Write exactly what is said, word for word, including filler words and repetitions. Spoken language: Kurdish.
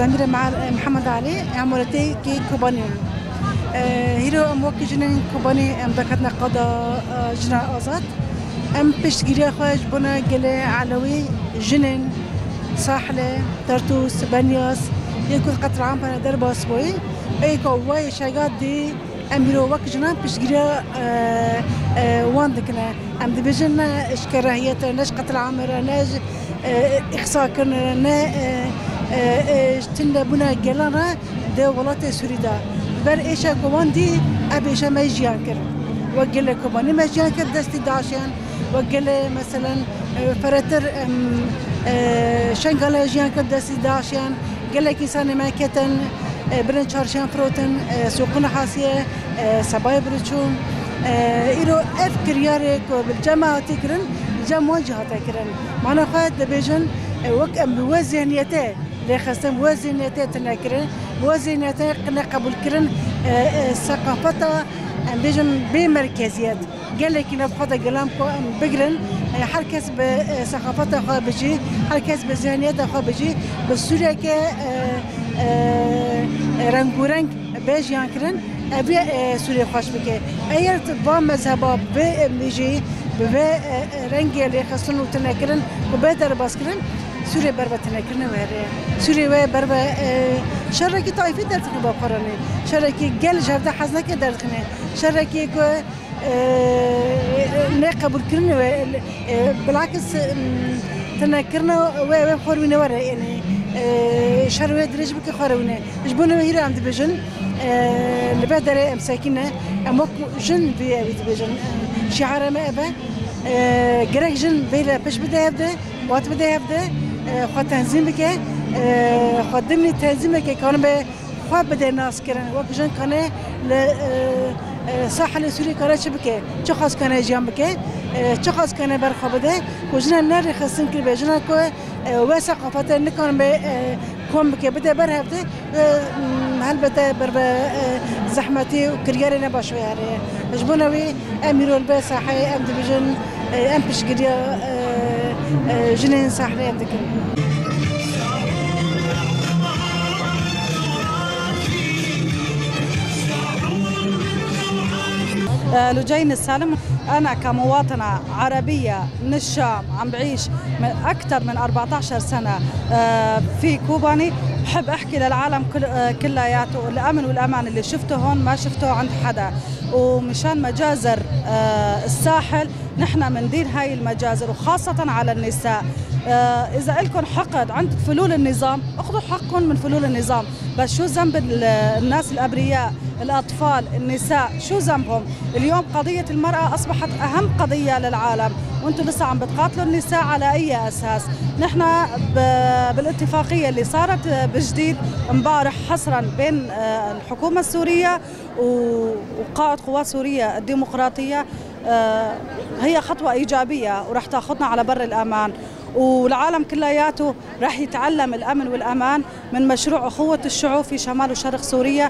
Em Mîre Meh-, Mihemed Elî, em welatiyekî Kobanî ne. E, hîro em wek jinên Kobanî em veketine qada, e, jina azad. Em piştgiriya xwe ji bona gelê Elewî, jinên Sahilê, Tertûs, Benyas, yê ku qetlîam kirine derbas bûyî. Ê ku wê şega dî em hîro wek jinan piştgiriya, e, e, wan dikine. Em dibêjin ne ji kerehiyetê, ne ji qetlîamê re, ne ji, e, îxsa kirinê re, ne, e, e, e, ji tundebûna gelan re di welatê Sûrî de. Li ber êşa ku wan dî, ev êşa me jiyan kir. Wek gelê Kobanî me jiyan kir destî DAIŞiyan. Wek gelê, meselen, e, firêtir, em, e, Şengalê jiyan kir destî DAIŞiyan. Gelek însanê me ketin, e, birên çarşiyan firotin, e, sûqûn Hasiyê, e, Sebayê Birçûn. E, îro ev kiryarê ku bi cem me hatî kirin, bi cem wan jî hate kirin. Mana xwe dibêjin, e, wek em bi wê zihniyetê lêxistin, bi wê zihniyetê tune kirin, bi wê zihniyetê qine qebûl kirin, e, e, seqafeta, em bêjin, bê merkeziyet. Gelekî ne bi xwe de gelam ku em bigirin, e, her kes bi, e, sexafeta xwe bijî, her kes bi zihniyeta xwe bijî, bi Sûriyeke, e, e, e, rengûreng bê jiyan kirin, ev ê, e, Sûriyê xweş bike. Eger tu va mezheba bi, e, bijî, bi vê, e, e, rengê lêxistin û tunekirin ku bê derbas kirin, Sûriyê ber bi tunekirinê were. Sûriyê wê ber bi, e, şerekî taîfî derdixîne ba xwe re ne. Şerekî gel ji hevde hez neke derdixîne. Şerekî ku e, ne qebûlkirinê wê, e, bilakis, m, tunekirina wê, wê xwe rûnê were, yanî, e, şer wê dirêj bike xwe rûnê. Ji bo wê hîra em dibêjin, e, li vê derê em sekîne, em wek jin vê ewî dibêjin. E, şiara me ev e, e, gerek jin vê re pişt bide hevde, qewat bide hevde, e, xwe tenzîm bike, e, xwe dimî tenzîmeke kanibe xwe bide naskirin. Wek jin kane li, e, e, sahilê Sûriyê kane çi bike? Çi xas kane jiyan bike? E, çi xas kane ber xwe bide? Ku jina ne rêxistin kiribe, jina ku, e, wê seqafetê nikanibe, e, kom bike, bide ber hevde, e, m, helbete ber bi, e, zehmetî û kiryarê ne baş wê here. Ji bo wê em îro li vê saheyê em dibêjin, e, em piştgiriya, e, e, jinên sahrê em dikin. لجين السالم. أنا كمواطنة عربية من الشام عم بعيش من أكثر من أربعتعش سنة، آه، في كوباني. بحب أحكي للعالم كل-، آه، كلياته، الأمن والأمان اللي شفته هون ما شفته عند حدا. ومشان مجازر، آه، الساحل، نحن مندين هاي المجازر، وخاصة على النساء. آه، إذا إلكن حقد عند فلول النظام، اخذوا حقكن من فلول النظام. بس شو ذنب ال-، الناس الأبرياء، الأطفال، النساء، شو ذنبهم؟ اليوم قضية المرأة أصبحت أهم قضية للعالم، وانتوا لسه عم بتقاتلوا النساء على أي أساس؟ نحن ب-، بالاتفاقية اللي صارت بجديد امبارح حصرا بين، آه، الحكومة السورية و-، وقائد قوات سوريا الديمقراطية، آه، هي خطوة إيجابية ورح تاخدنا على بر الأمان، والعالم كلياته رح يتعلم الأمن والأمان من مشروع أخوة الشعوب في شمال وشرق سوريا.